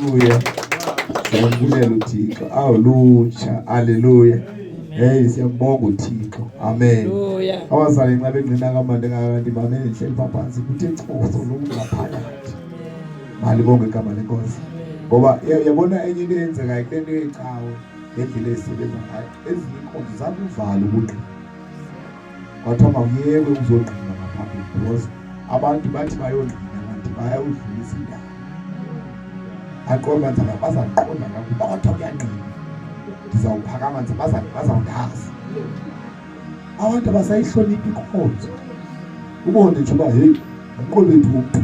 Haleluya. Siyambulela uThixo. Awu lutsha. Haleluya. Hey siyambonga uThixo. Amen. Abazali nxa bengqina kamandi kangaka ndibamele ndihleli pha phantsi kuthe coso lokungaphakathi. Malibonge igama lenkosi. Ngoba yabona enye into eyenzekayo kule nto yecawe ngendlela ezisebenza ngayo ezinye iinkonzo zabuvala ubungqina. Kwathiwa makuyekwe ukuzongqina ngaphambili because abantu bathi bayongqina kanti bayawudlulisa indaba. Aqonda nzaba bazaqonda kakuba kwathiwa kuyangqina. Ndizawuphakama nzaba bazawundazi. Abantu abasayihloniphi inkonzo. Ubone nje uba heyi umqolwethu womntu.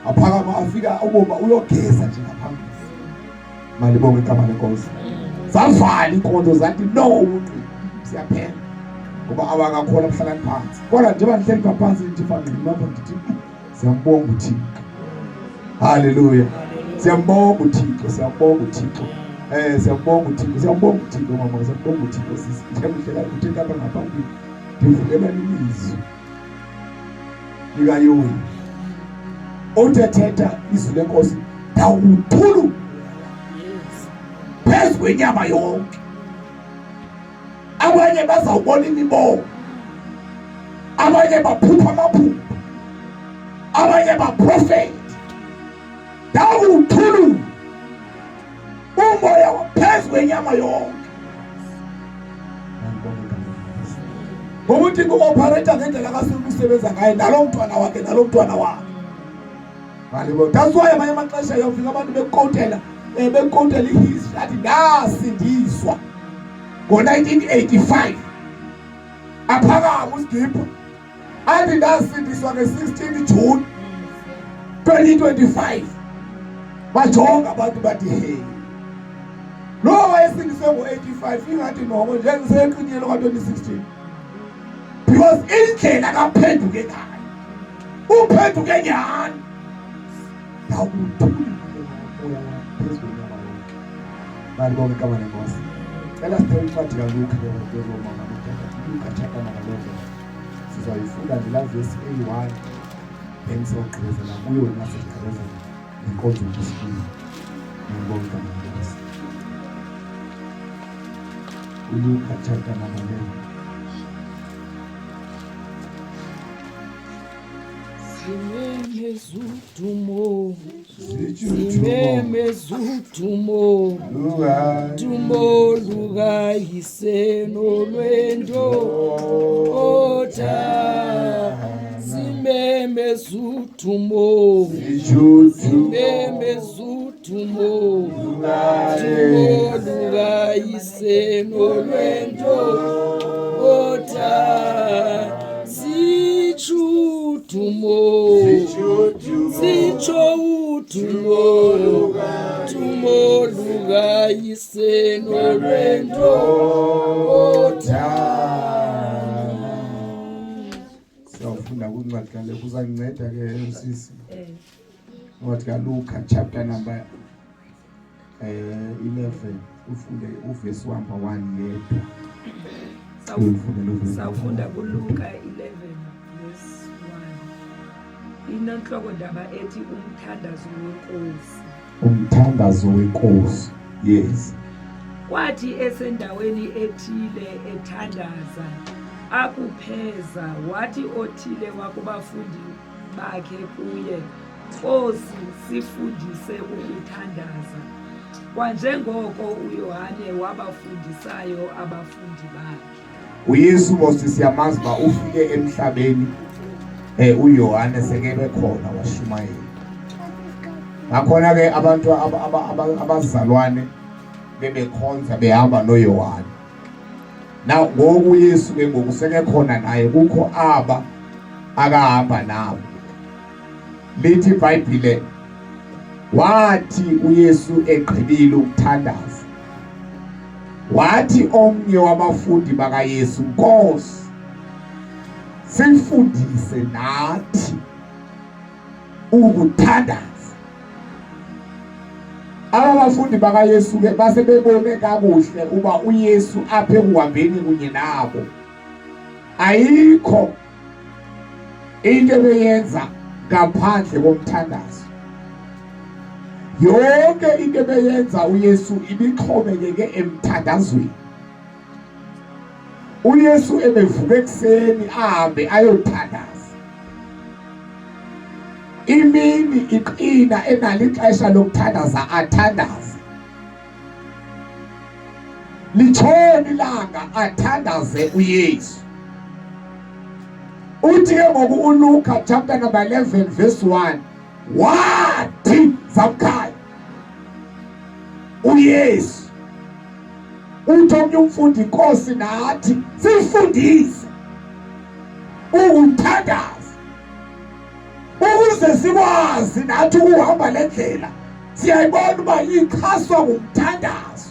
Aphakama afika uboma uyogeza nje ngaphambili. Malibonge igama lenkosi. Zavala inkonzo zathi no ubungqina siyaphela. Ngoba awakakhona kuhlalani phansi. Kodwa njengoba ndihleli pha phansi ndithi fangqina apha ndithi siyambonga uThixo. Haleluya. Siyambonga uThixo, siyambonga uThixo. Eh siyambonga uThixo, siyambonga uThixo mama, siyambonga uThixo sisi. Njengoba uhlela uthetha apha ngaphambili. Ndivukela lilizwi likaYoyi. Uthe thetha izwi lenkosi ndawuthulu phezu kwenyama yonke. Abanye bazawubona imibono, abanye baphupha amaphupha, abanye baprofeti. Ndawuthulula umoya phezu kwenyama yonke. Ngokuthi ku-operator ngendlela kasuke usebenza ngayo nalo mntwana wakhe nalo mntwana wakhe. Ngalibo. That's why amanye amaxesha yofika abantu bekukotela eh, bekukotela ihistory athi ndasindiswa ngo-1985 aphakama usigibha athi ndasindiswa nge-16 June 2025 bajonga abantu bathi hey lo wayesindiswe ngo-85 ingathi noko njengiseqinile ka-2016 because indlela kaphenduke ngayo uphenduke nyhani ndawuthulile umoya wam phezu kwenyama yonke malibonge igama lenkosi cela sithele incwadi kaluka ke ngoomama notata Luka chapter number 11 sizayifunda nje laa vesi eyi-one then siyawugqibezela kuyo na sigqibezela nenkonzo yesibili malibonge igama lenkosi uLuka chapter number 11 Simemezudumo Simemezudumo Dumo lukayise nolwendo Ota Simemezudumo Simemezudumo Dumo lukayise nolwendo Ota Sitsho sitsho udumo dumo lukayise nolwendoda. Siyawufunda kwincwadi kaLuka uzandinceda ke usisi. Incwadi kaLuka chapter number 11 ufunde uvesi number 1 yedwa. Sawufunda kuLuka 11 verse 1. Inenhloko ndaba ethi umthandazo wenkosi. Umthandazo wenkosi. Yes. Kwathi esendaweni ethile ethandaza akupheza wathi othile wakubafundi bakhe kuye Nkosi, sifundise ukuthandaza, kwanjengoko uYohane wabafundisayo abafundi bakhe. uYesu mos siyamazi uba ufike emhlabeni eh uYohane seke bekhona washumayela. Ngakhona ke abantu abazalwane bebekhonza behamba noYohane. Now ngoku uYesu ke ngoku sekekhona naye kukho aba akahamba nabo. Lithi iBhayibhile wathi uYesu egqibile ukuthandaza wathi omnye wabafundi bakaYesu, Nkosi, sifundise nathi ukuthandaza. Aba bafundi bakaYesu ke base bebone kakuhle uba uYesu apha ekuhambeni kunye nabo ayikho into ebeyenza ngaphandle komthandazo. Yonke into ebeyenza uYesu ibixhomekeke emthandazweni. uYesu ebevuka ekuseni ahambe ayothandaza. Imini iqina enalo ixesha lokuthandaza athandaze. Litshona ilanga athandaze uYesu. Uthi ke ngoku uLuka chapter number 11 verse 1 wathi zamkhaya uYesu uthi omnye umfundi inkosi nathi sifundise ukuthandaza ukuze sikwazi nathi ukuhamba le ndlela siyayibona uba ixhaswa ngumthandazo.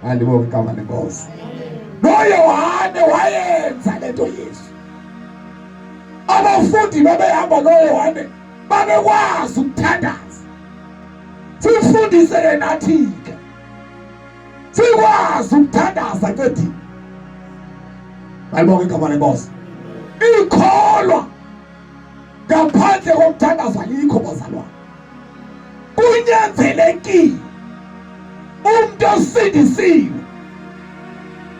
Alibonge igama lenkosi. NoYohane wayenza le nto Yesu. Abafundi babehamba noYohane babekwazi ukuthandaza. Sifundise ke nathi ke. Sikwazi ukuthandaza ncedini. Alibonge igama lenkosi. Ikholwa ngaphandle komthandazo alikho bazalwane. Kunyanzelekile umuntu osindisiwe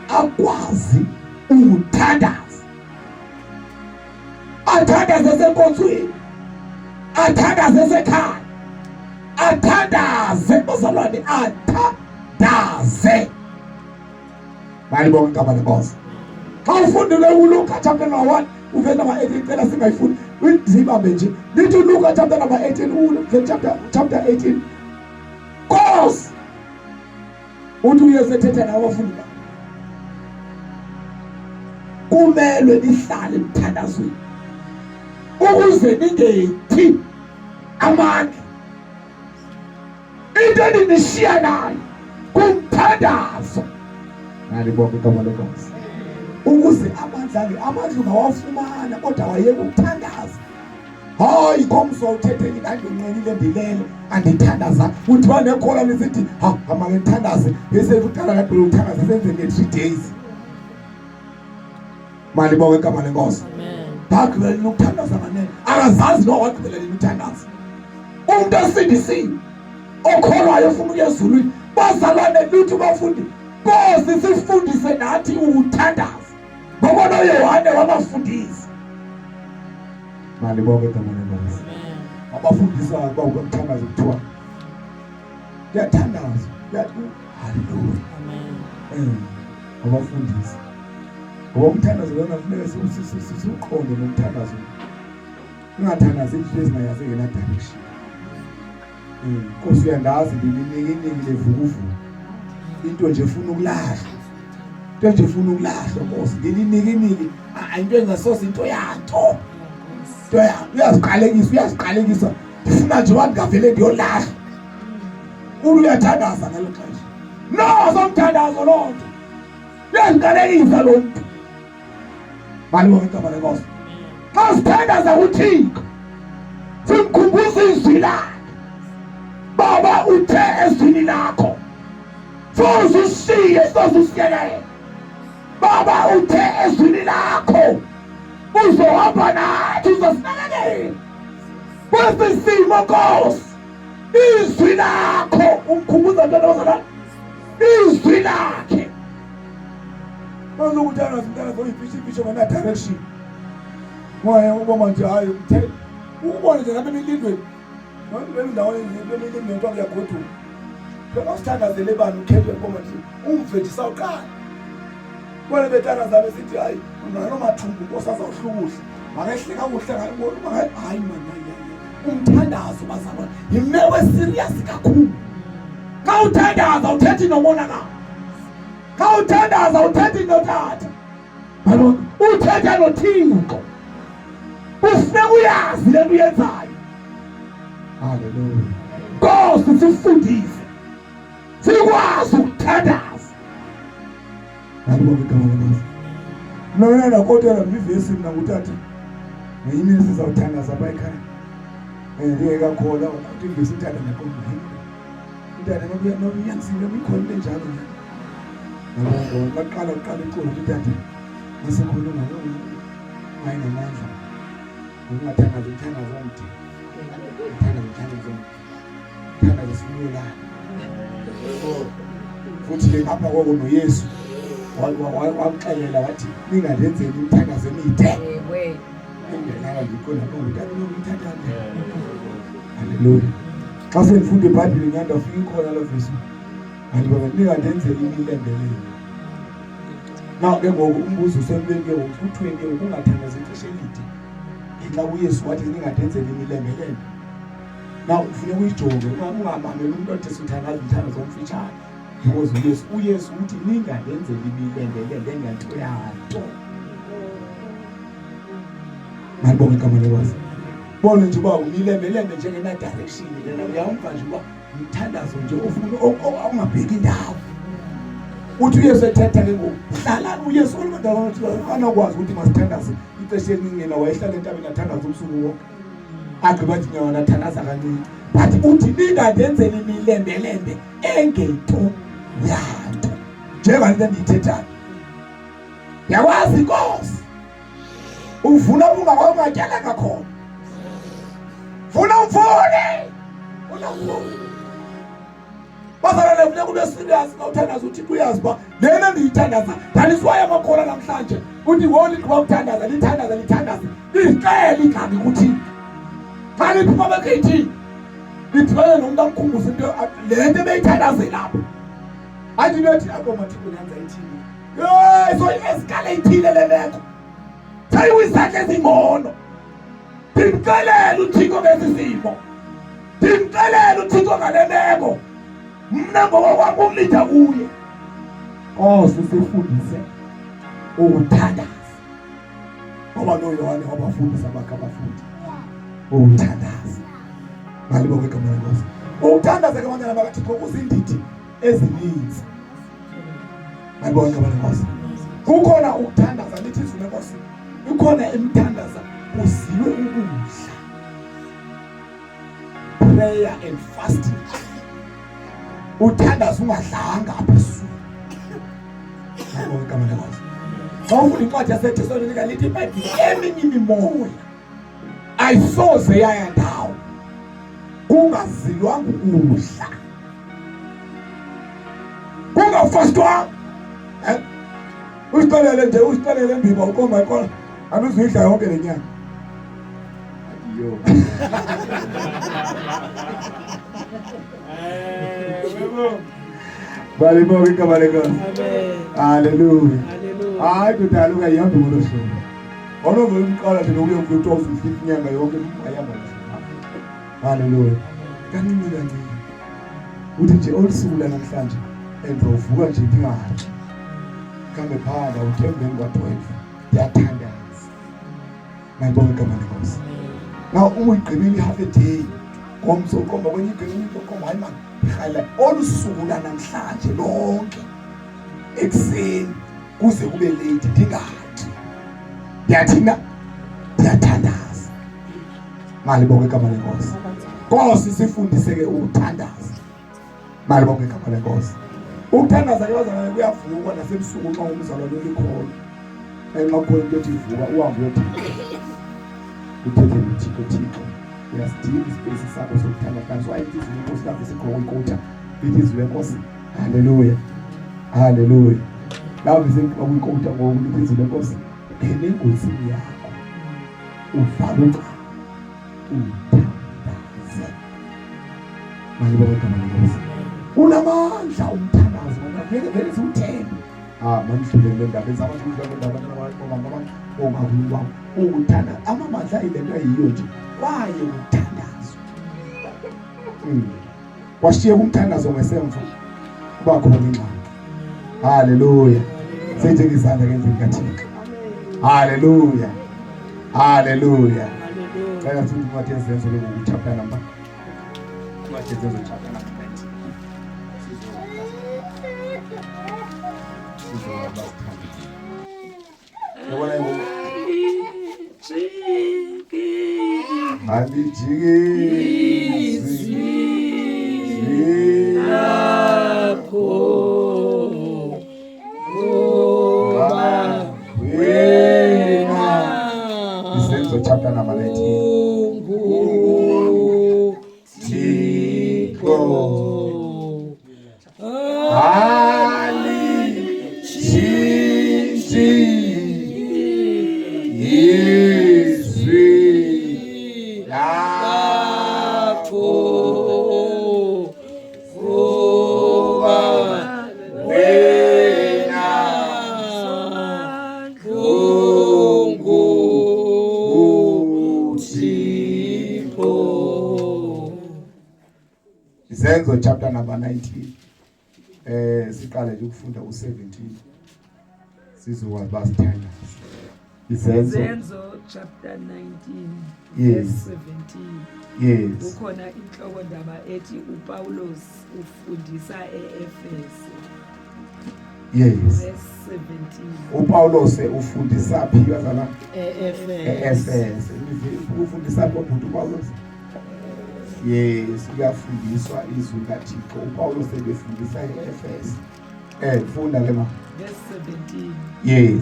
akwazi ukuthandaza, athandaze esenkonzweni, athandaze esekhaya, athandaze bazalwane, athandaze. Malibonge igama lenkosi. Xa ufundile uLuka chapter number 1 uvesi number 18 cela singayifundi zibambe nje lithi uLuka chapter number 18 chapter 18 Nkosi uthi uYesu ethetha nawo abafundi bakhe kumelwe nihlale emthandazweni ukuze ningethi amandla into endinishiya nayo kumthandazo nalibonga igama lenkosi ukuze amandla ake amandla ungawafumana kodwa wayeka ukuthandaza hayi ngomso uthetheni ndandonqenile ndilele andithandaza kuthiwa nekhola lisithi ha make ndithandaze bese kuqala kade uthandaza senze nge-three days Malibonge igama lenkosi. Ndagqibela nini ukuthandaza nganene? Akazazi noba wagqibela nini uthandaza. Umntu osindisiwe okholwayo ofuna ukuya ezulwini, bazalwane luthi bafundi, Nkosi sifundise nathi ukuthandaza. Ngoba noYohane wabafundisa. Malibonge igama lenkosi. Wabafundisa uba ukuthandaza kuthiwa kuyathandazwa. Haleluya. Amen. Eh, wabafundisa. Ngoba umthandazo lona funeka siwuqonde nomthandazo. Ungathandazi into ezingayazi ngena direction. Nkosi uyandazi ndininingi levukuvuku. Into nje efuna ukulahlwa. Into nje efuna ukulahlwa Nkosi. Ndininingi into engasoze into yanto. Into yanto uyaziqalekisa uyaziqalekisa. Ndifuna nje uba ndingavele ndiyolahlwa. Ulu uyathandaza ngelo xesha. No, somthandazo loo nto. Uyaziqalekisa lo mntu. Malibonge igama lenkosi. Xa sithandaza kuThixo simkhumbuza izwi lakhe. Baba uthe ezwini lakho soze usishiye soze usiyekele. Baba uthe ezwini lakho uzohamba nathi uzosinakekela. Kwesi simo Nkosi izwi lakho umkhumbuza ntwana wazalwane izwi lakhe bazokuthi angazi umntana zoyifisha ngona direction waye uboma nje hayi uthe ukubona nje ngabe emilindweni nolelo ndawo emilindweni kuthiwa kuyagoduka phela usithandazele bani ukhethwe kuboma nje umve nje sawuqala bona bethandaza besithi hayi nalo mathumbu nkosi azawuhlukuhla makehle kakuhle hayi mani umthandazo bazalwane yimeko eserious kakhulu xa uthandaza uthethi nomonakalo xa uthandaza uthethi notata yabona uthetha nothixo ufuneka uyazi le nto uyenzayo haleluya nkosi sifundise sikwazi ukuthandaza Ngiyabonga igama lenkosi. Mina ndakotela ivesi mina ngutata. Ngenye imini sizawuthandaza apha ekhaya. Ndingekakholwa kodwa ivesi utata ndaqonda hayi. Utata noba unyanisile ikhona into enjalo nyana. Ngabonga baqala kuqala iculo utata masekhona ungayi namandla. Ungathandaza umthandazo omde. Uthandaza umthandazo omde. Thandaza sifuna Futhi ke ngapha koko noYesu wamxelela wathi ningandenzeli imithandazo emide. Ewe. Ingenanga ndiqonda ngutata nomthandazo. Haleluya. Xa sendifunda iBhayibhile nyanda ufika ikhona loo vesi. Kanti baba ningandenzeli imilembelelo. Now ke ngoku umbuzo usempeni ke ngoku kuthiweni ke ngoku ungathandazi ixesha elide. Ngenxa uYesu wathi ningadenzeli imilembelelo. Now kufuneka uyijonge ungamameli umntu othi sithandaza umthandazo omfitshane. Because uYesu uYesu uthi ningandenzeli imilembelelo engento yanto. Malibonge igama leNkosi. Bona nje uba umilembelembe njengena-direction lena uyawumva nje uba umthandazo nje ofuna ongabheki indawo. Uthi uYesu ethetha ke ngoku hlalani uYesu anokwazi ukuthi masithandaze ixesha eliningi yena wayehlala entabeni athandaze ubusuku wonke. Agqiba athi nyawana athandaza kancinci. But uthi ningandenzeli imilembelembe engento yanto. Njengoba into endiyithethayo. Yakwazi inkosi. Uvuna ungatyalanga khona. Vuna uvune. Vuna uvune. Bazalwane funeka ube serious xa uthandaza uThixo uyazi uba lena ndiyithandaza that is why amakholwa namhlanje uthi wona igqiba ukuthandaza lithandaza lithandaza lizixele ingxaki kuThixo. Xa liphuma bekhethini lidibane nomntu amkhumbuze into le nto ebeyithandazela apha. Athi into ethi akho mathixo ndenza ithini. Yey so i-escalate-ile le meko. Seyikwizandla ezingcono. Ndimxelele uThixo ngesi simo. Ndimxelele uThixo ngale meko. Mna ngokokwam kumlinda kuye. Nkosi sifundise ukuthandaza. Ngoba noYohane wabafundisa bakhe abafundi ukuthandaza. Malibongwe igama leNkosi. Ukuthandaza ke bantwana bakaThixo kuzindidi ezininzi. Malibongwe igama leNkosi. Kukhona ukuthandaza lithi izwi leNkosi. Ikhona imithandaza kuzilwe ukudla. Prayer and fasting. Uthandaza ungadlanga apha esiswini. Malibongwe igama leNkosi. Xa ufunda incwadi yaseTesalonika lithi iBhayibhile eminye imimoya ayisoze yaya ndawo kungazilwanga ukudla kungafastwanga eh? Uzixelele nje uzixelele mbiba uqonda iqola anduzuyidla yonke le nyanga Yo. Balibonke igama lenkosi. Amen. Haleluya. Hallelujah. Hayi ndoda ungayihambi ngolo hlobo. Awunovele umqala nje nokuye kuthiwa uzudla inyanga yonke ayihamba ngolo hlobo. Haleluya. Kancinci kancinci. Uthi nje olu suku lanamhlanje endizovuka nje ndingatyi. Mhlawumbe phaa ndawuthe emveni kwa-12 ndiyathandaza. Malibonge igama lenkosi. Now uma uyigqibile i-half a day ngomso uqomba kwenye igqibile into uqomba hayi mani ndirhalela olu suku lanamhlanje lonke ekuseni kuze kube late ndingatyi. Ndiyathina ndiyathandaza. Malibonge igama lenkosi. Nkosi sifundise ke ukuthandaza. Malibonge igama lenkosi. Ukuthandaza ke bazalwane kuyavukwa nasebusuku xa umzalwane ulikholo. Xa kukhona into ethi vuka uhambe uyothandaza. Uthethe noThixo Thixo. Uyasidinga isipeyisi sakho sokuthandaza. That's why ithi izwi lenkosi lapho sigqoka ikota. Lithi izwi lenkosi. Haleluya. Haleluya. Lapho sigqoka ikota ngoku lithi izwi lenkosi. Ngena engozini yakho. Uvala ucango. Uthandaze. Malibonge igama lenkosi. Unamandla umthandazo wena vele vele siwuthembe. Ah mandidlule kule ndaba ezama nje ukudlula kule ndaba abantu abantu ongakulwa ukuthanda amamandla ayile nto ayiyo nje kwaye umthandazo. Kwashiyeka umthandazo ngesemva kuba khona ingxaki. Haleluya. Seyijeke izandla ke endlini kaThixo. Haleluya. Haleluya. Cela sifunde incwadi yezenzo ke ngoku chapter number. Incwadi yezenzo chapter number 19. Sizohamba sithandaze. Yabona ngoku. Alijiki Lakho ngoba wena Isenzo chapter number 19. unguThixo. Alitshintshi izwi lakho kuba wena ungu Thixo. Izenzo chapter number 19. Siqale nje ukufunda u17. Sizokwazi uba sithandaze. Izenzo. Izenzo chapter 19 verse 17. Kukhona inhloko ndaba ethi uPaulos ufundisa eEfeso. Verse 17. uPaulos ufundisa phi bazalwane? EEfeso. EEfeso. Ufundisa phi ubhuti uPaulos? Yes, uyafundiswa izwi likaThixo. uPaulos ebefundisa eEfeso. Funda ke ma. Verse 17.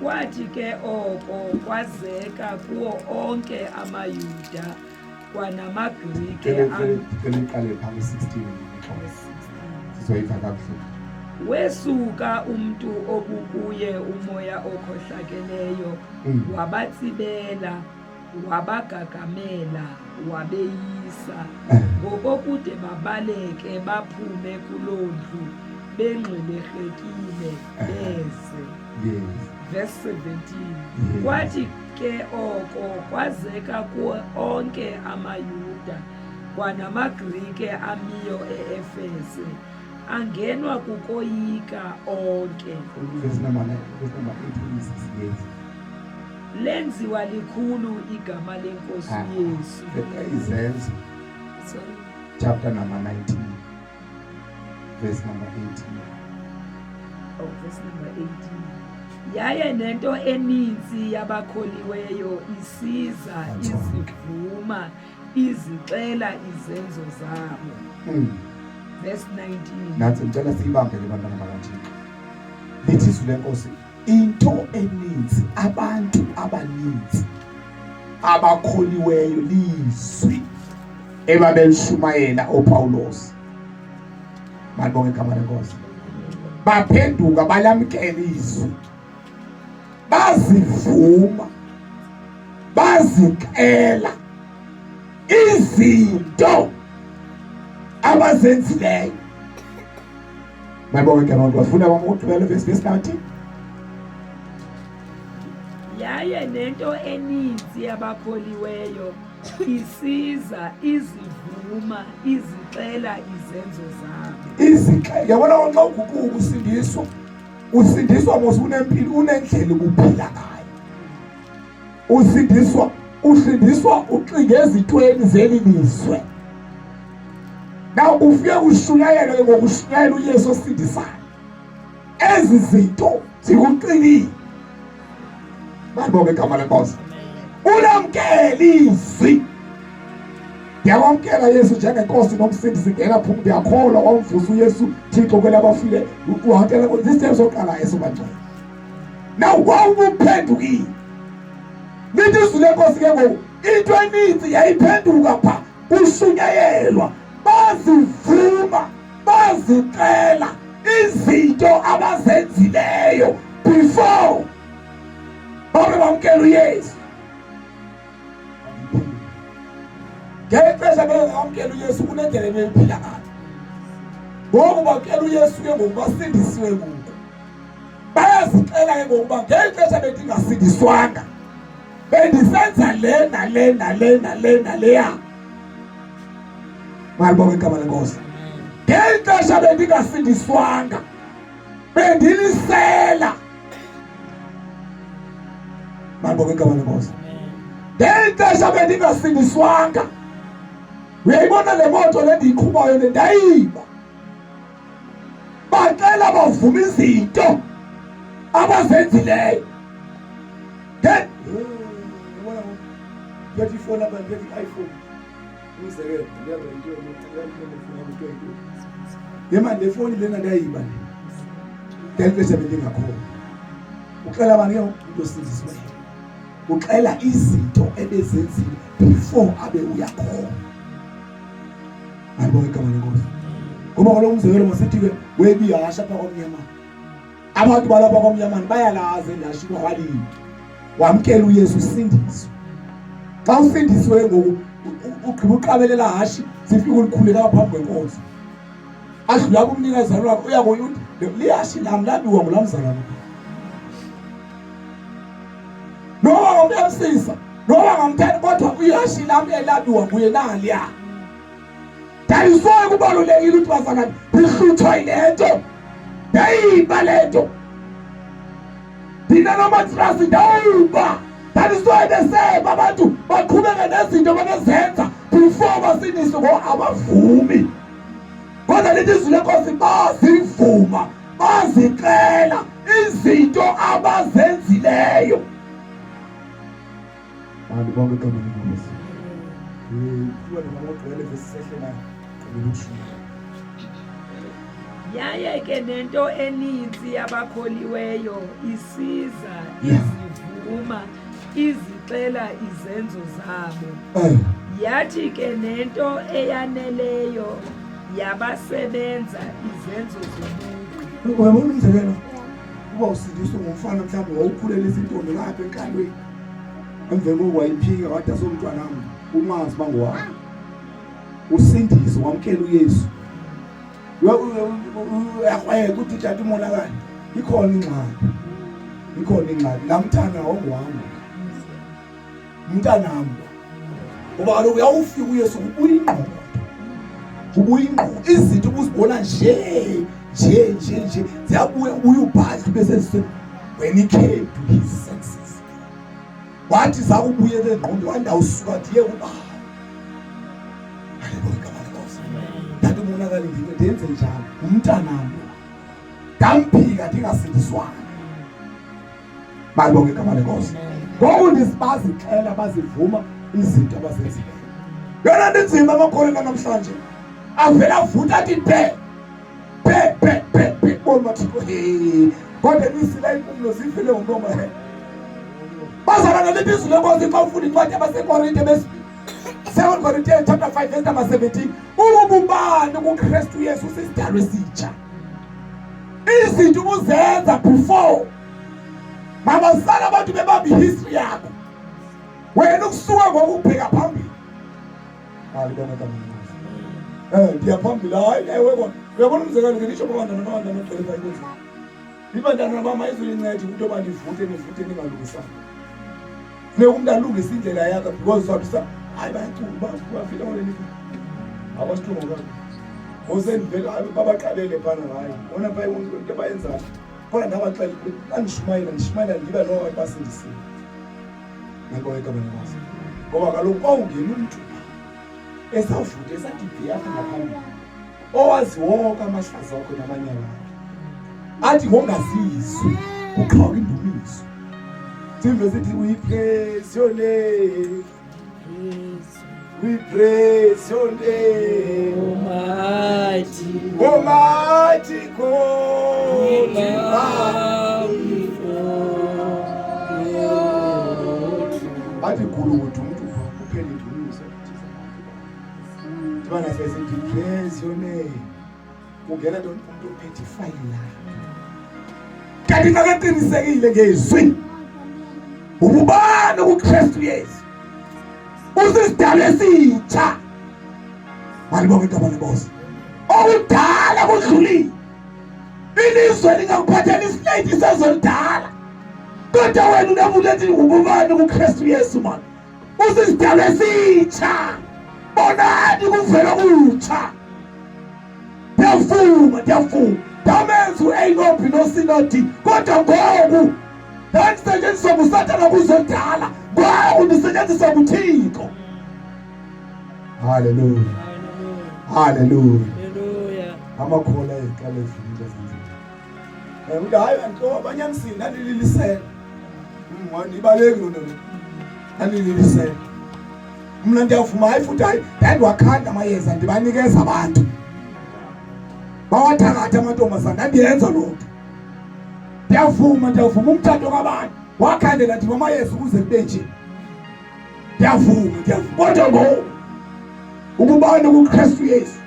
Kwathi ke oko kwazeka kuwo onke amaYuda kwanamaGrike. Cela iqale phambi 16 ngixoxe. Sizoyiva kakuhle. Wesuka umntu obukuye umoya okhohlakeleyo wabatsibela, wabagagamela, wabeyisa, ngokokude babaleke baphume kuloo ndlu bengxwelerhekile beze. Verse 17. Kwathi ke oko kwazeka kuwo onke amaYuda kwanamaGrike amiyo e-Efese, angenwa kukoyika onke. Verse number 9, verse number 18 is yes. Lenziwa likhulu igama lenkosi Yesu. Izenzo chapter number 19 verse number 18. Oh, verse number 18. Yaye nento eninzi yabakholiweyo isiza izivuma izixela izenzo zabo. Verse 19. Nathi ngicela siyibambe ke bantwana bakaThixo. Lithi izwi lenkosi into eninzi, abantu abaninzi abakholiweyo lizwi ebabelishumayela oPaulos. Malibonge igama lenkosi. Baphenduka balamkela izwi, bazivuma, bazixela izinto abazenzileyo. Malibonge igama lenkosi. Funda kwamugqibelo verse 19. Yaye nento eninzi yabakholiweyo isiza izivuma izixela izenzo zabo. Izixela, yabona xa uguquka usindiswa, usindiswa mos unempilo, unendlela ubuphila ngayo. Usindiswa, usindiswa uxinge ezintweni zeli lizwe. Now ufike ushunyayelwe ke ngokushunyayela uYesu osindisayo. Ezi zinto zikuxinile. Malibonge igama lenkosi. Ulamkele izwi. Ndiyakwamkela Yesu njengenkosi nomsindisi, ngena phuma, ndiyakholwa wamvusa uYesu Thixo kwelabafile, wamkela isithembu soqala Yesu bangcwele. Now wawubuphendukile. Lithi izwi lenkosi ke ngoku into eninzi yayiphenduka pha kushunyayelwa, bazivuma, bazixela izinto abazenzileyo before babe bamkela uYesu. Ngexesha bengamkela uYesu kunendlela ebeyiphila ngayo. Ngoku bamkela uYesu ke ngoku basindisiwe ngoku. Bayazixela ke ngokuba ngexesha bendingasindiswanga bendisenza le nale nale nale naleya. Malibonge igama lenkosi. Ngexesha bendingasindiswanga bendilisela. Malibonge igama lenkosi. Ngexesha bendingasindiswanga, uyayibona le moto le ndiyiqhubayo le ndayiba. Bacela bavuma izinto abazenzileyo. Then Phethe ifoni apha, ndiphethe i-iPhone. Umzekelo, ndiyava into into. Yema le foni lena ndayiba le. Ngeli xesha bendingakholwa. Uxela bani ke umntu osindisiweyo? Uxela izinto ebezenzile before abe uyakholwa. Malibonge igama lenkosi. Ngoba kaloku umzekelo masithi ke webihasha apha kwamnyamana. Abantu balapha kwamnyamana bayalazi elihasha uba Wamkela uYesu usindiswe. Xa usindisiwe ngoku ugqiba uqabelela hashi sifike ulikhuleka phambi kwenkonzo. Adlula kumnikazana wakhe uyakuya uthi lihashi lam labiwa ngulaa mzalwana. Noba ngomyamsisa noba ngamthanda kodwa ihashi lam elabiwa nguye naliya. Dalisoye kubalulekile ukuthi bazalwane ndihlutshwa yile nto ndayiba le nto ndina nomatrasi ndawuba dalisoye beseba abantu baqhubeke nezinto babezenza before basindiswe ngo abavumi kodwa lithi izwi lenkosi bazivuma bazixela izinto abazenzileyo. Malibongwe igama leNkosi. Kuba nomama ogcwele vesi sehle nayo. Gqibela ukushumayela. Yaye ke nento eninzi yabakholiweyo isiza izivuma izixela izenzo zabo. Eh. Yathi ke nento eyaneleyo yabasebenza izenzo zobugqi. Uyabona umzekelo uba usindiswe ngumfana mhlawumbi wawukhulelisa intombi lapha enkalweni emveni koko wayiphika wathi asomntwanam umazi uba ngowakho usindise wamkela uYesu uyakrweka uthi tata umonakala ikhona ingxaki ikhona ingxaki laa mntana ongowam mntanam ngoba kaloku uyawufika uYesu kubuya ingqondo kubuya ingqondo izinto ubuzibona nje nje nje nje ziyabuya ubuya ubhadla ube sezise when he came to his senses wathi zakubuyela engqondo wandawusuka ndiye kubawo haleluya igama lenkosi ndathi umonakali ndenze njalo ngumntanam ndamphika ndingasindiswanga Malibonge igama lenkosi. Ngoku ndizibazixela bazivuma izinto abazenzileyo. Yona nto inzima amakholwa namhlanje. Avela avutha athi bhe bhe bhe bhe bhe bona bathi he kodwa nisila impumlo zivele ngomlomo he. Bazalwane lithi izwi lenkosi xa ufunda incwadi yabaseKorinte besibini. 2 Corinthians chapter 5 verse number 17 ukububani kuKristu Yesu sisidalwa esitsha. Izinto ubuzenza before mabasala abantu bebamba ihistory yakho wena ukusuka ngokubheka phambili alibona igama eh ndiya phambili hayi ewe kona uyabona umzekelo ke nisho babantwana babantwana ogcwele pha inkonzweni ibantwana bam ayizulinceda into yoba ndivute nivute ningalungisanga funeka umntu alungise indlela yakhe because uzawuthi hayi bayacula bafika ngoleli abasihlungu kakhulu ngosendivele babaqabele phana hayi bona pha into abayenzayo Kodwa ndabaxela ukuthi xa ndishumayela ndishumayela ndibe noko abantu basindisiwe. Ngako igama lenkosi. Ngoba kaloku kwawungena umntu esawuvutha esathi bhi apha ngaphambili owazi wonke amahlazo akho namanyala akhe athi ngongazizwi kuqhawuka indumiso sive sithi we praise your name We praise your name. Almighty, Almighty God. We bow before your throne. Bathi gulukudu umntu kuphela indumiso. Ndibana sesithi praise your name. Kungena ntoni umntu ophethe ifayili lakhe. Kanti makaqinisekile ngezwi. Ububani kuKristu Yesu. Usisidalo esitsha. Malibonge igama lenkosi. Okudala kudlulile. Ilizwe lingakuphathela isileyiti sezwe lidala. Kodwa wena unemuntu ethi ububani kuKristu Yesu man. Usisidalo esitsha. Bonani kuvela kutsha. Ndiyavuma, ndiyavuma. Ndamenza u-A no B no C no D. Kodwa ngoku ndandisetyenziswa nguSathana kuzodala. Ngoku ndisetyenziswa nguThixo. Haleluya. Haleluya. Haleluya. Amakholwa ayeqala evuma into ezenzileyo. Eh uthi hayi anto abanyanisile ndandililisela. Andibaleki loo nto le. Ndandililisela. Mna ndiyavuma hayi futhi hayi ndandiwakhanda amayeza ndibanikeza abantu. Bawathakatha amantombazana ndandiyenza loo nto. Ndiyavuma ndiyavuma umtshato kabani wakhandela ndim amayeza ukuze kube nje. Ndiyavuma ndiyavuma kodwa ngoku ububani kuKristu Yesu.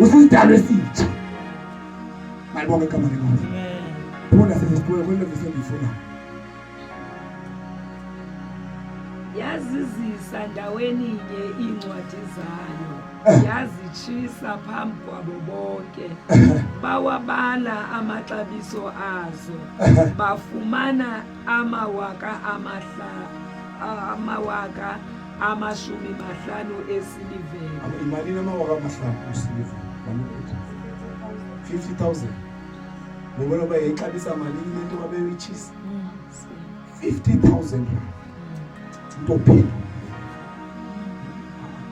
Usisidalwa esitsha. Malibonge igama leNkosi. Funda sesisibuye kule vesi endiyifunayo. Yazizisa ndaweninye iincwadi zayo, Eh. yazitshisa phambi kwabo bonke. Bawabala amaxabiso azo, bafumana 500,000 esilivere. Imalini 500,000 esilivere? Malini? 50,000. Ngibona uba yayixabisa malini le nto babeyitshisa? 50,000 rand. Into ophendula.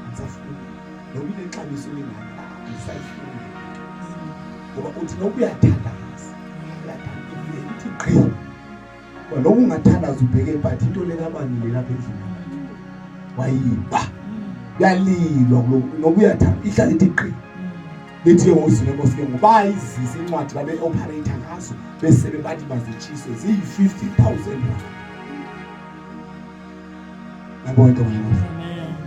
Andisafuni. Noba inexabiso elingaka, andisayifuni. Ngoba uthi noba uyathandaza, uyathandaza, ithi gqi. Ngoba noba ungathandaza ubheke but into le kabani le lapha endlini. Wayiba. Uyalilwa kulo noba uyathandaza, ihlala ithi gqi. Lithi ke ngoku izwi lenkosi ke ngoku bayizisa incwadi babe-operate ngazo besebe bathi bazitshiswe ziyi-50,000 rand. Yabona into ngenkosi.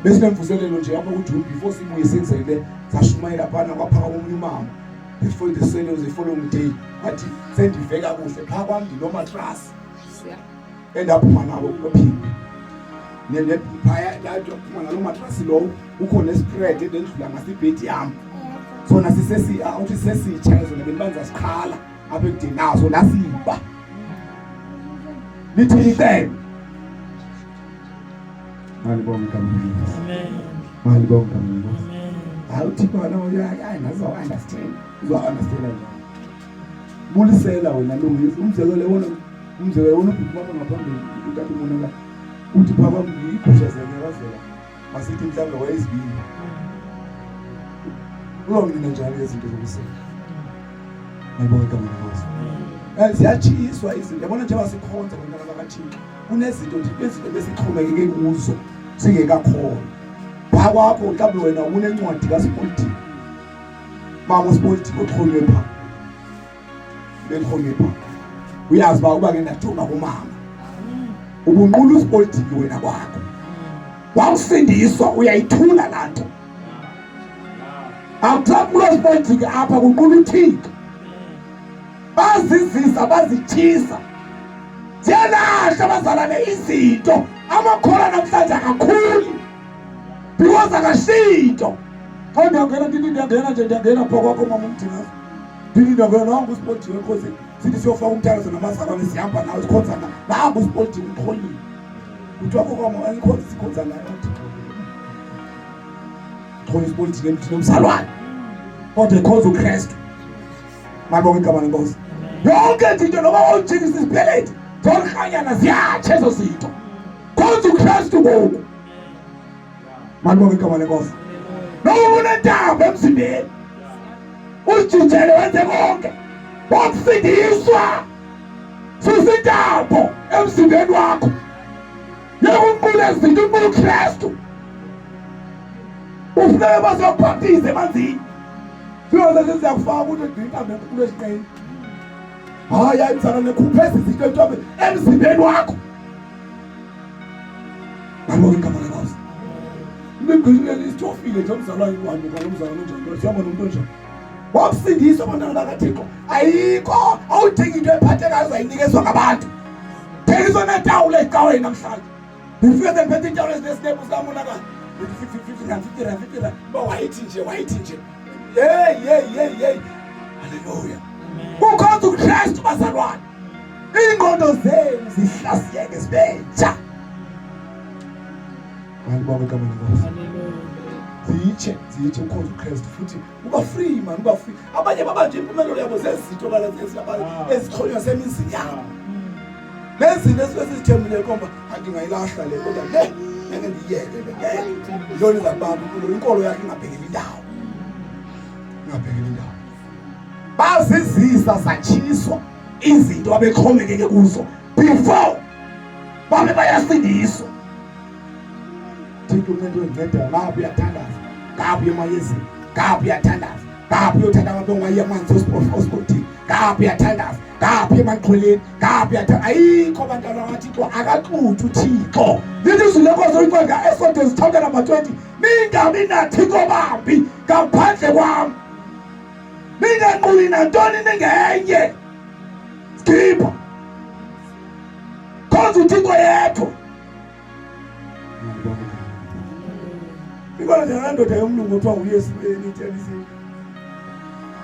Besinemvuselelo nje apha kuJune before sibuye senze le sashumayela phana kwaphakama omunye umama before the sale the following day wathi sendive kakuhle phaa kwam ndinomatrasi endaphuma nabo kulophinde phaya ndaphuma naloo matrasi lowo kukho nespread endendlula ngaso ibhedi yam sona sisesi uthi sesitsha ke zona bendiba ndizasiqhala apha ekudeni naso ndasiba lithini icebo. Malibonge igama leNkosi. Amen. Malibonge igama leNkosi. Amen. Hayi uThixo wena hayi nazo understand. Uzo understand njani? Bulisela wena lungisa umzekelo wona umzekelo wona ubhuti mama ngaphambili utata umonakala. Uthi phaka igusha ziyanyakazela. Masithi mhlawumbe wayezibini. Uzawunina njani izinto zokusela? Malibonge igama leNkosi. Ziyatshiswa izinto. Yabona njengoba sikhonza bantwana bakaThixo. Kunezinto nje izinto besixhomekeke kuzo singekakholwa. Phaa kwakho mhlawumbe wena unencwadi kaSipolitiki. Mama uSipolitiki oxhonywe phaa. Bexhonywe phaa. Uyazi uba uba ke ndajonga kumama. Ubunqula uSipolitiki wena kwakho. Wawusindiswa uyayithula laa nto. Akuthaphulo sipolitiki apha kunqula uThixo. Bazizisa bazitshisa. Ziyalahla abazalwane izinto. Amakholwa namhlanje akakhuli. Because akashiyi into. Xa ndiyangena ndithi ndiyangena nje ndiyangena phaa kwakho mama umdingazo. Ndithi ndiyangena nangu usipolitiki enkosi. Sithi siyofaka umthandazo namazalwane sihamba nawe sikhonza nawe. Nangu usipolitiki uxhonyile. Kuthiwa koko mama inkonzo sikhonza nayo uThixo. Xhonya isipolitiki emthini omzalwane. Kodwa ikhonza uKristu. Malibonge igama lenkosi. Yonke into noba wawujikisa isipeleti zolirhanyana ziyatsha ezo zinto. Khonza uKristu ngoku. Malibonge igama lenkosi. Noba unentambo emzimbeni uzijijele wenze konke wakusindiswa susa intambo emzimbeni wakho yeka unqula izinto unqula uKristu. Ufuneka bazokubhaptiza emanzini. Siyoze sizakufaka ukuthi egcina intambo enkulu esinqeni. Hayi hayi mzalwane khupha ezi zinto entombi emzimbeni wakho. Malibonge igama lenkosi. Imigqinile isithofile nje umzalwane wanuka lo mzalwane onjani sihamba nomuntu onjani. Wakusindiswa abantwana bakaThixo. Ayikho awudingi into ephathekayo uzayinikezwa ngabantu. Thengiswa neetawula ezicaweni namhlanje. Ndifike sendiphethe iitawula ezinesinepu sikamonakalo. Ndithi 50 50 rand 50 rand 50 rand. Uba wayithi nje wayithi nje. Hey hey hey hey. Haleluya. Kukhonza uKristu bazalwane. Iingqondo zenu zihlaziyeke zibe ntsha. Malibonge igama lenkosi. Zitshe zitshe ukhonza uKristu futhi uba free man uba free. Abanye babanje impumelelo yabo zezinto ezixhonywa semizini yabo. Nezinto esuke sizithembile komba andingayilahla le kodwa le ngeke ndiyeke le ngeke. Yiyona iza kubamba inkolo inkolo yakhe ingabhekeli indawo. Ingabhekeli indawo. Bazizisa zatshiswa izinto abexhomekeke kuzo before babe bayasindiswa. Thixo unento endinceda ngapha uyathandaza ngapha uya emayezini ngapha uyathandaza ngapha uyothatha amabongo aye amanzi osipolitiki ngapha uyathandaza ngapha emaxhweleni ngapha uyathandaza. Ayikho abantwana bakaThixo akaxuthi uThixo. Lithi izwi lenkosi oyincwadi ka-Exodus chapter number 20 ningabi nathixo bambi ngaphandle kwam. Ungafuni nantoni ningenye. Skipha. Khonza uThixo yedwa. Ikhona nje laa ndoda yomlungu othiwa nguYesu enitshela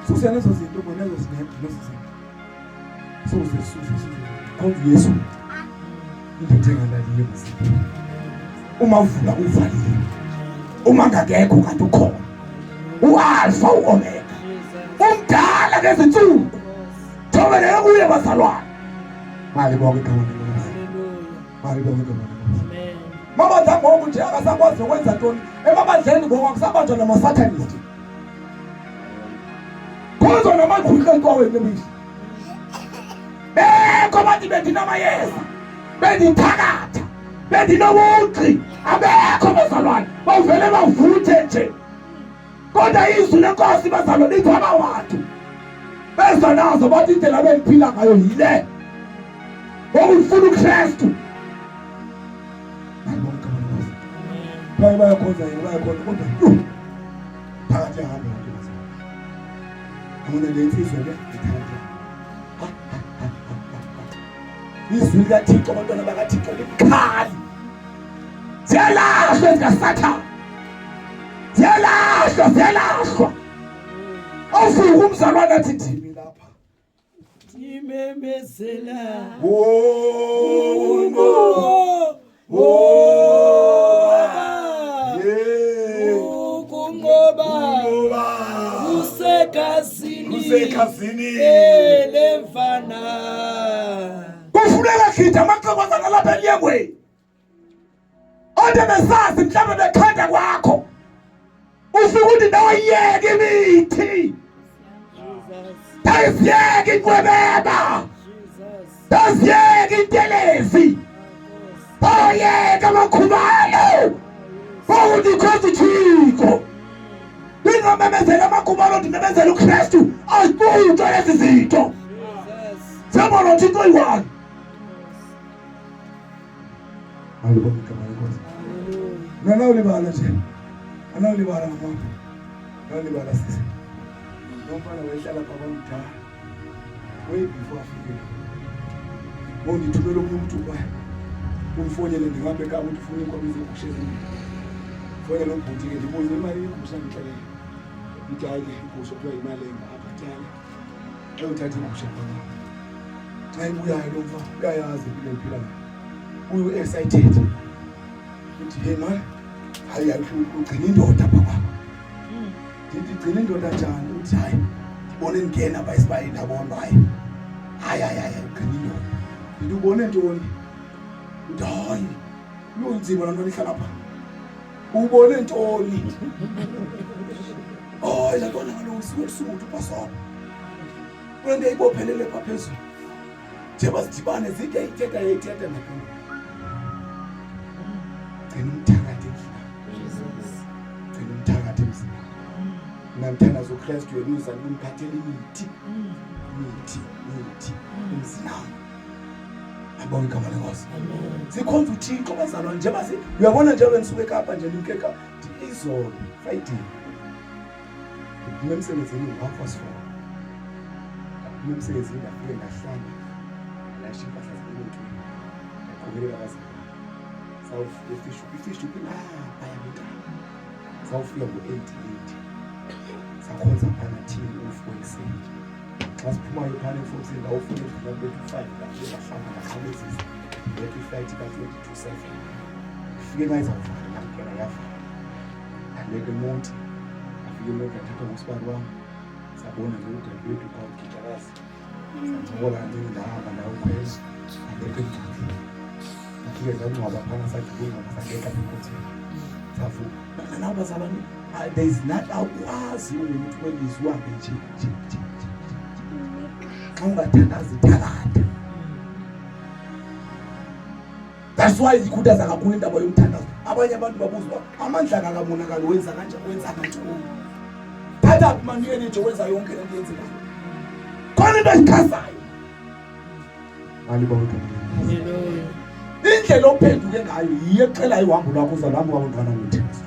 Suse nezo zinto bona nezo zinto nezo zinto. Suse suse suse. Khonza uYesu. Indoda engalaliyo maziphi. Uma uvula uvaliwe. Uma ngakekho kanti ukhona. U-Alfa u-Omega. Umdala ngezinsuku. Thobeleke kuye bazalwane. Malibonke igama lenkosi. Malibonke igama lenkosi. Mabandla ngoku nje akasakwazi nokwenza ntoni. Emabandleni ngoku akusabanjwa namasatanist. Khonzwa namagqwirha ecaweni lemihla. Bekho bathi bendinamayeza, bendithakatha, bendinobugqi, abekho bazalwane, bavele bavuthe nje. Kodwa izwi lenkosi bazalwane lithi abawathu beza nazo bathi indlela bendiphila ngayo yile ngokufuna uKristu. Baye bayakhonza yena bayakhonza kodwa yho phakathi ahamba yonke bazalwane. Yabona le nsizwa le ithanda. Izwi likaThixo abantwana bakaThixo libukhali. Ziyalahlwa ezikaSathane. Ziyalahlwa, ziyalahlwa. Awuvuka umzalwane athi ndimi lapha. Ndimemezela. Oh, Ukunqoba kusegazini Kusegazini. elemfana. Kufuneka gida amaxhegwazana lapha enyangweni. Ode besazi mhlawumbe bekhanda kwakho. Ufike uthi ndawayeka imithi. Ndayiziyeka inqwebeba. Ndaziyeka intelezi. Bayeka amakhubalo. Ngokuthi khonza uThixo. Ndingamemezela amakhubalo ndimemezela uKristu. Azixutshwa lezi zinto. Siyabona uThixo oyi-one. Malibonge igama lenkosi. Nanawulibala nje. Anawulibala mama. Anawulibala sisi. Lo mfana wayehlala pha kwamdala. Way before afike la. Ngoku ndithumela omnye umntu uba umfonyele ndingapha eKapa uthi ufuna iinkomo izigusha ezimbini. Fonyele ubhuti ke ndibuze imali yegusha ndixelele. Ithi hayi ke igusha kuthiwa yimali engapha tyale. Xa uthatha igusha phaa. Xa ibuyayo lo mfana uyayazi impilo ephila ngayo. Uyu excited. Uthi hey man, hayi hayi ugcina indoda pha kwakho. Ndithi gcina indoda njani? Uthi hayi ndibone ndingena pha esibayeni ndabona uba hayi hayi hayi hayi ugcina indoda. Ndithi ubone ntoni? Uthi hayi lunzima laa ntwana ihlala pha. Ubone ntoni? Hayi laa ntwana kaloku isuke elisuthu ubhasopo. Kule nto yayibophelele pha phezulu. Njengoba sidibane zide ithetha yayithetha nakuyo. Gcina umthakathi endlini. Gcina umthakathi emzini. Mna mthandazo uKristu yena uza kumphathela imithi. Imithi, imithi emzini wam. Abonge igama lenkosi. Sikhonza uThixo bazalwane njengoba si uyabona njengoba ndisuke eKapa nje ndimke eKapa izolo Friday. Ndiphuma emsebenzini ngo-half past four. Ndaphuma emsebenzini ndafike ndahlamba ndalayisha iimpahla zam emotweni ndaqokelela abazalwane. Sawufika eFishoek, iFishoek ingaphaya kwentaba. Sawufika ngo-eight eight. Sakhonza phana till u-four ekuseni. Xa siphumayo phana e-four ekuseni ndawufika endlini yam bethu u-five ndafike ndahlamba ndakhawulezisa ndibetha iflayithi ka-twenty to seven. Ndifike xa izawuvala ndamkela yavala. Ndaleka eMonti ndafika eMonti ndathathwa ngusibali wam sabona nje udadewethu phaa ugitakazi sancokola kancinci ndahamba ndayokhwela ndaleka engcwabeni ndafike ndangcwaba phana sagqiba ungcwaba saleka apha enkonzweni savuka nawo bazalwane there is not awukwazi ungumntu welizwi uhambe nje nje nje nje xa ungathandazi thakatha. That's why ikhuthaza kakhulu indaba yomthandazo. Abanye abantu babuza uba amandla akakamonakali wenza kanjani wenza ngantoni? Thatha phi mani energy wenza yonke le nto yenzekayo? Khona into ezichazayo. Malibonge igama lenkosi. Hallelujah. Indlela ophenduke ngayo yiyo exelayo uhambo lwakho uzalihamba kwabantwana noThixo.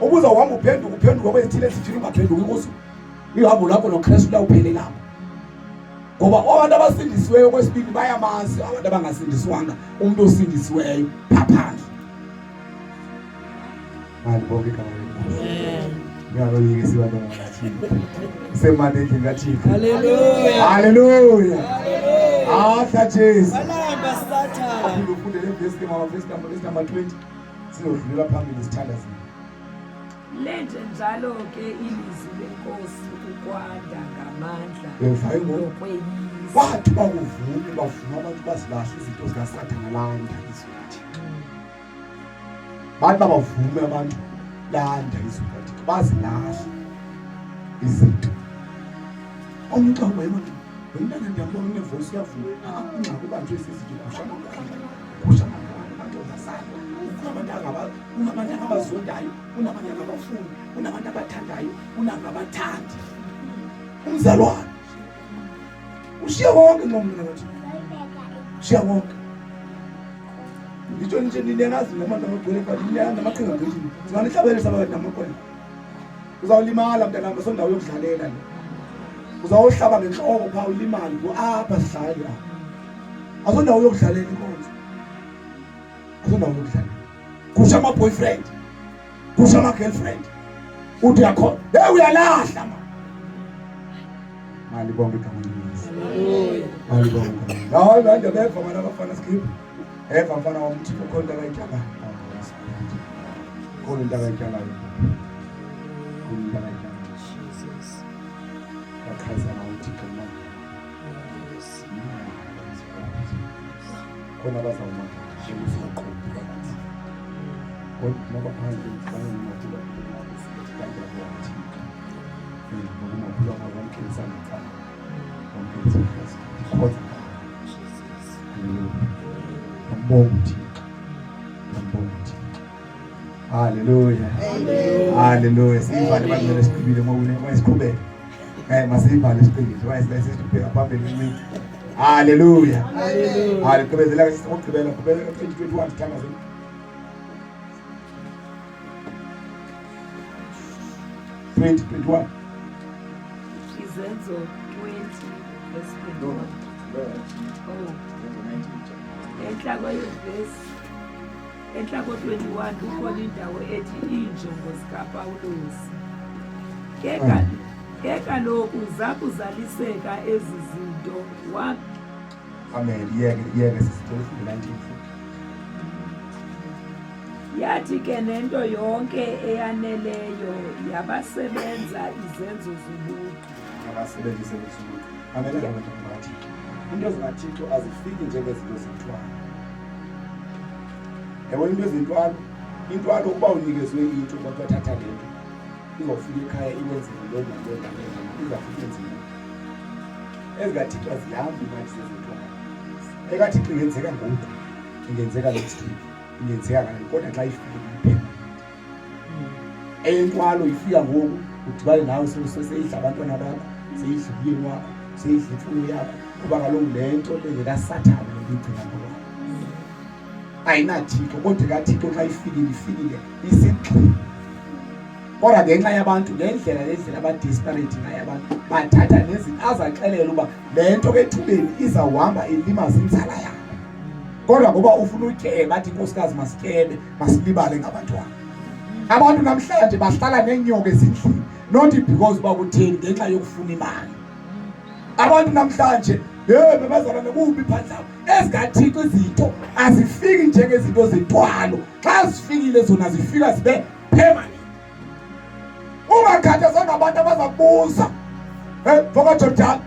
Ubuza uhamba uphenduka uphenduka kwezithile ezithile ungaphenduki kuzo. Ihambo lwakho noKristu lawuphelela lapho. Ngoba abantu abasindisiweyo kwesibini bayamazi abantu abangasindiswanga, umuntu osindisiweyo phaphandle. Malibonke igama lenkosi. Ngiyaloyika sibantu ngathini. Semane endlini kaThixo. Hallelujah. Hallelujah. Ahla Jesu. Balamba Sathane. Aphinde ufunde le verse ke mama, verse number 20. Sizodlulela phambili sithandazile. Lenje njalo ke ilizwi lenkosi ukwanda ngamandla Uyavuka ngoku? nokweyisa. Wathi bakuvume bavuma abantu bazilahle izinto zikaSathane landa izwi likaThixo. Bathi babavume abantu landa izwi likaThixo bazilahle izinto. Omnye uxaba yena lo mntana ndiyambona unevoice uyavuma. Ah, ingxaki ubanjwe zizinto gusha gusha amantombazana. Kunabantu angaba kunabantu abazondayo, kunabantu angabafuni, kunabantu abathandayo, kunangabathandi. Umzalwane ushiya konke nxa umntwana kaThixo. Ushiya konke. Ngitsho nje ninazi nabantu abagcwele but ninazi namaqhinga agcwele. Singanihlabele sabantu namaqhinga. Uzawulimala mntanami sondawo yokudlalela le. Uzawuhlaba ngenhloko pha ulimale go apha sidlale apha. Asondawo yokudlalela inkonzo. Asondawo yokudlalela. Kusho ama boyfriend. Kusho ama girlfriend. Uthi yakho, hey uyalahla ma. Malibonke igama lenkosi. Hallelujah. Malibonke igama lenkosi. Hayi manje beva mana abafana skip. Eva mfana wami uThixo khona into akayityalayo. Khona into akayityalayo. Khona into akayityalayo. Jesus. Baqhayisa ngawo uThixo manje. Khona abazawumangala usingaqondi phakathi. Kodwa naba phandle ngidibana nomakhulu wakho kanti uThixo. Ngoba umakhulu wakho wamkhelisa ngecala. Wamkhelisa uKristu. Ndikhonza ngayo. Jesus. Hallelujah. Ngiyambonga uThixo. Ngiyambonga uThixo. Hallelujah. Hallelujah. Siyivale manje siqhubile ngoba masiqhubeke. Masiyivale siqhubile. Manje sesiqhubeka phambili ncinci. Hallelujah. Hallelujah. Hallelujah. Gqibezela ke sokugqibela gqibezela 2021 sithandaze. 2021. Izenzo 20 verse 21. Oh. Enhla kwevesi enhla ko-21 kukhona indawo ethi iinjongo zikaPawulos. Ke kaloku zakuzaliseka ezi zinto wa Amen. Yeke yeke sisicela ufunde 19 futhi. Yathi ke nento yonke eyaneleyo yabasebenza izenzo zobuqu. Abasebenzise zobuqu. Amen. Abantu bakaThixo. Into zikaThixo azifiki njengezinto zentwalo. Yabo into ezintwalo, intwalo ukuba unikezwe into kodwa thatha le nto. Izofika ekhaya ikwenzele lo nalo nalo nalo izafika enzima. EzikaThixo azihambi imali zezintwalo. Ekathixo ingenzeka ngoku, ingenzeka next week, ingenzeka kanti kodwa xa ifika iphela. Eyentwalo ifika ngoku udibane nawe seyidla abantwana bakho, seyidla umyeni wakho, seyidla imfuyo yakho kuba kaloku le nto le ngekaSathane le nto igcina ngokwakho. Ayinathixo kodwa ekaThixo xa ifikile ifikile isigxina. Kodwa ngenxa yabantu ngendlela lendlela abadesperate ngayo abantu bathatha nezinto azaxelela uba le nto ke ethubeni izawuhamba ilimaze inzala yabo. Kodwa ngoba ufuna utyeba athi inkosikazi masityebe masilibale ngabantwana. Abantu namhlanje bahlala neenyoka ezindlini not because uba kutheni ngenxa yokufuna imali. Abantu namhlanje hey bebazalwane kubi phandle apha. EzikaThixo izinto azifiki njengezinto zentwalo. Xa zifikile zona zifika zibe permanent. Ungakhathazwa ngabantu abaza kubuza. Hey mfoka Jordan.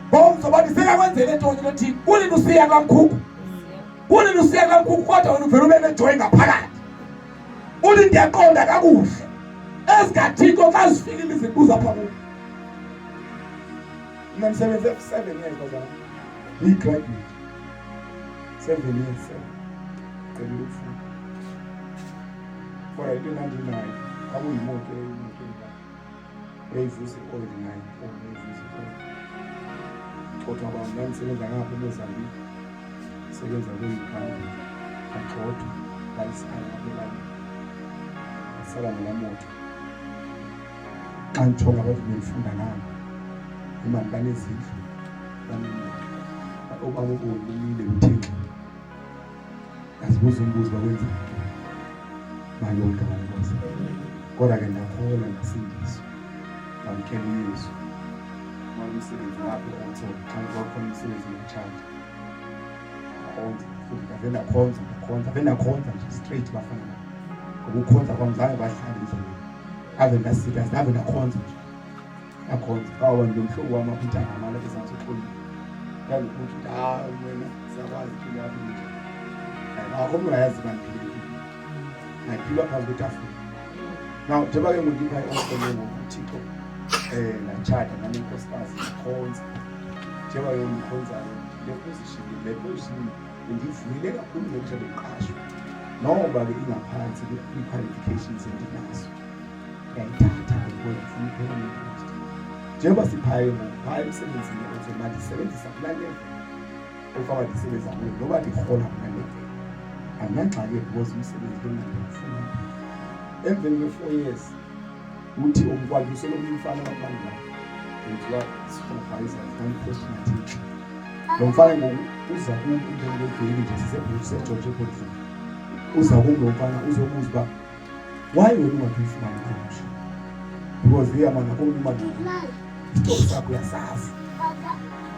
Ngomso bathi sekakwenzele ntoni lo Thixo? Kunini usiya kulaa mkhukhu? Kunini usiya kulaa mkhukhu kodwa wena uvele ube nejoy ngaphakathi. Uthi ndiyaqonda kakuhle. EzikaThixo xa zifikile izibuza apha kuwe. Mna ndisebenze for 7 years bazalwane. Ndiyi-graduate. 7 years. Gqibile ukufunda. Kodwa into endandinayo kwakuyimoto imoto endinayo. Yayivuza i-oil nayo, yayivuza i-oil. Gxothwa kwam ndandisebenza ngapha eMozambique. Sebenza kwi-Uganda. Ngagxothwa ngayisala ngapha elalini. Ngasala nalaa moto. Xa ndijonga abantu bendifunda nabo, imali banezindlu, obabo ubonile uThixo. Azibuza umbuzo bakwenza ntoni? Malonke igama leNkosi. Kodwa ke ndakholwa ndasindiswa. Ndamkela uYesu. Manje umsebenzi lapho otho xa kwakhona umsebenzi ngokutshata. Ndakhonza futhi ndave ndakhonza ndakhonza ave ndakhonza nje straight bafana bam. Ngoba ukhonza kwam zange bahlale endleleni. Ave ndasika ave ndakhonza nje. Ndakhonza. Awa ndomhlobo wam apha intanga lapha ezantsi uxolile. Ndandikuthi ukuthi hayi wena siyakwazi impilo yakho injani. Akho mntu ungayazi uba ndiphile impilo. Ayiphilwa phambi kwetafula. Now njengoba ke ngoku ndipha i-offer ke ngoku uThixo ndatshata nanenkosikazi ndikhonza. Njengoba ke ndikhonzayo le position le position bendiyivuyile kakhulu ngexesha bendiqashwa. Noba ke ingaphantsi kwi-qualifications endinazo. Ndayithatha because ndifuna i-permanent post. Njengoba siphaya ngoku phaya emsebenzini ozoba ndisebenzisa kulaa level efaba ndisebenza kuyo noba ndirhola kulaa level. Andinangxaki because umsebenzi lona ndiyawufuna. Emveni kwe-4 years uthi umkwanyusela omnye umfana waphambi kwakhe kuthiwa supervisor ndandipost mathixo. Lo mfana ngoku uza kum emveni kweveki nje siseGeorge eBoardroom. Uza kum lo mfana uzobuza uba why wena ungathi uyifumane ipromotion because hey amana komnye umama isitofu sakho uyasazi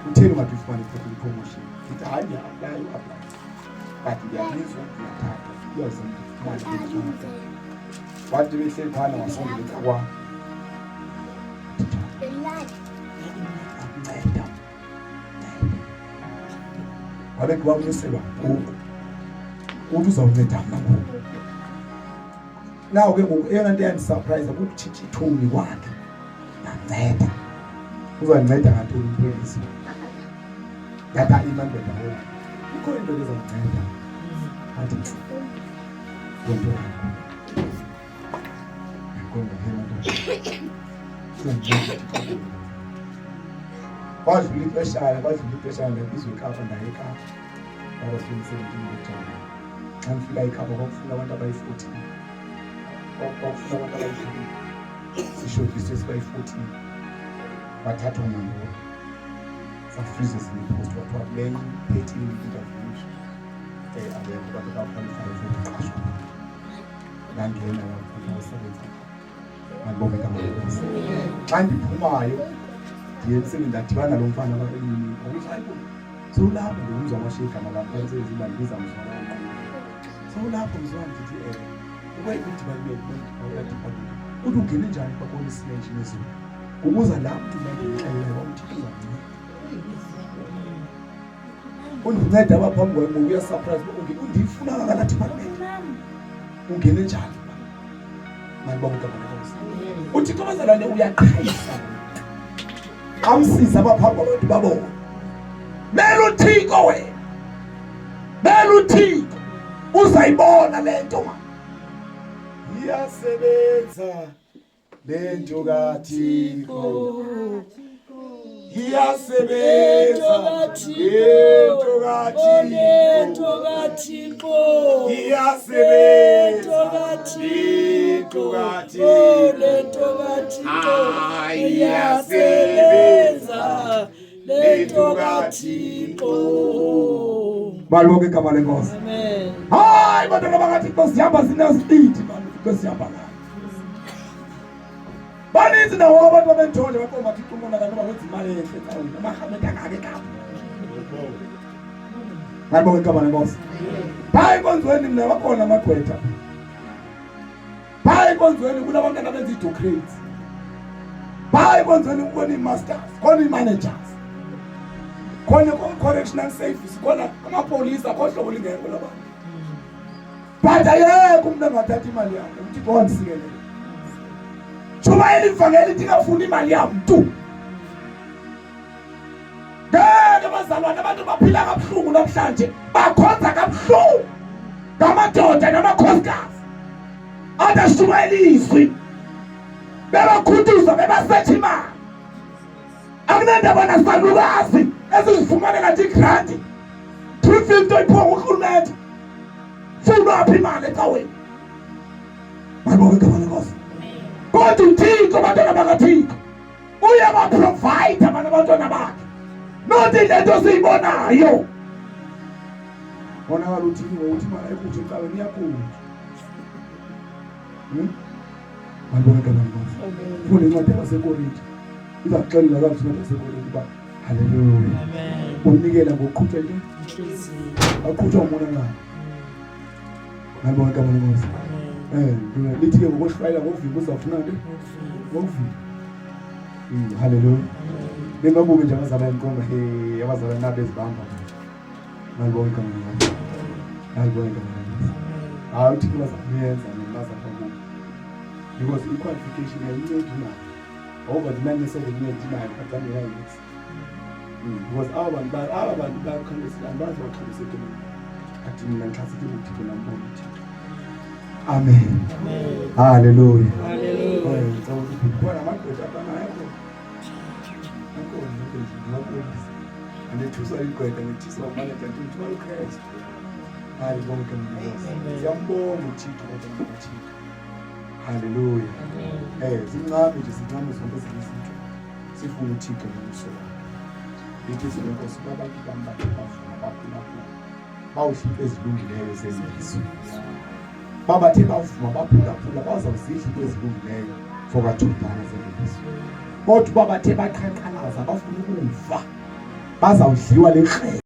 utheni ungathi uyifumane ipromotion ndithi hayi ndiya-aplaya uaplaya but ndiyabizwa ndiyathathwa iyoze ndifumane ipromotion wathi behleli phana wasondela ecakwam akunceda wabe kuwamnyuselwa ngoku uthi uzawunceda mna ngoku nawo ke ngoku eyona nto eyandisurprise kukutshintsha ithoni kwakhe ndanceda uzandinceda ngantoni umphilisi ndathi hayi mandoda ngoku ikho into ezandinceda athi lento yakho ndaqonda he madoda uzandinceda kwadlula ixeshana kwadlula ixeshana ndabizwa ekapa ndaye ekapa that was 2017 ngojanuwari xa ndifika ekapa kwakufuna abantu abayi-14 kwakufuna abantu abayi-3 sishodliswe sibayi-14 bathathwa nangona safriza ezinye ipost kwathiwa kule 13 interviews abekho abantu abakhwalifayo for uqashwa ndangena lapho ndasebenza mandibonge igama lenkosi xa ndiphumayo ndiye emsebenzini ndadibana nalo mfana akuthi hayi bo sowulapho ndingumzwa amashiya igama lam xa emsebenzini uba ndibiza mzwana sowulapho mzwana ndithi ukweyiphi department uthi ungene njani kwapolisi nje nezulu kubuza laa mntu ndandimxelele wamthi uzamnceda undinceda apha phambi kwam ngoku uyasurprise uba undiyifuna kangaka department ungene njani mandibonge igama lenkosi uthixo bazalwane uyaqhayisa amsize apha phambi kwabantu babone mele uthixo wena mele uthixo uzayibona le nto ma iyasebenza lento kaThixo iyasebenza lento kaThixo kaThixo iyasebenza lento kaThixo lento kaThixo iyasebenza lento kaThixo Malonke igama lenkosi. Amen. Hayi bantwana bakaThixo sihamba sinespeed bantu Thixo sihamba ngayo. Baninzi nawo abantu abenjonje baqomba Thixo umonakalo bakwenza imali enhle ecaweni amarhamente angaka eKapa. Malibonke igama lenkosi. Phaa enkonzweni mna bakhona amagqwetha. Phaa enkonzweni kunabantwana abenza ii-doctorates. Phaa enkonzweni kukhona ii-masters, khona ii-managers. Khona correctional service, khona amapolisa, akho hlobo lingekho labantu. But ayekho umntu angathatha imali yakhe, uThixo wandisikelela. Shumayela ivangeli ndingafuni imali yamntu. Ngeke bazalwane abantu baphila kabuhlungu namhlanje, bakhonza kabuhlungu ngamadoda namakhosikazi athi ashumayela izwi bebakhuthuza bebasetsha imali. Akunandaba nasalukazi esizifumanela nje igranti 350 oyiphiwa ngurhulumente funwa phi imali ecaweni. Malibonge igama lenkosi. Kodwa uThixo, bantwana bakaThixo, uyabaprovayida abantu abantwana bakhe, not le nto siyibonayo. Bonakala uthini ngokuthi imali ayikhutshwe ecaweni, iyakhutshwa. Malibonke igama lenkosi. Funda incwadi yabaseKorinte, iza kuxelela kakuhle incwadi yaseKorinte uba haleluya, unikela ngokuqhutshwa into aqhutshwa umonakalo. Malibonke igama lenkosi. Lithi ke ngokohlwayela ngovimba uzawufuna nto ngokuvimba. Haleluya. Bengabuke nje abazalwane nqonga, he abazalwane nabezibamba. Malibonke igama lenkosi. Malibonke igama lenkosi. Hayi uThixo bazakuyenza mina bazapha kubo. Because i-qualification ayincedi imali. Ngoba ndinane 7 years ndinayo but zange nix. Because aba bantu bakhangesilana bazi baxhobiseke mina. But mina ngixhaseke kuThixo, nambona uThixo. Amen. Hallelujah. Hallelujah. Ngicela ukuthi khona amadoda abanayo akhona. Akhona amadoda ngiwapolisa. Andethuswa igqwetha, ngithiswa umanager, ndithi ngithwala uKristu. Hayi bonke mina. Siyambonga uThixo, kodwa uThixo. Hallelujah. Sincame nje, sincame zonke ezinye izinto. Sifuna uThixo nobuso wakhe. Lithi izwi lenkosi babantu bami bakhe bavuma baphulaphula. Bawuhla ezilungileyo zelizwe. Babathe bavuma baphulaphula bazawuzidla into ezilungileyo for kaJordana zelizwe. Kodwa babathe baqhankqalaza bafuna ukufa, bazawudliwa lekrele.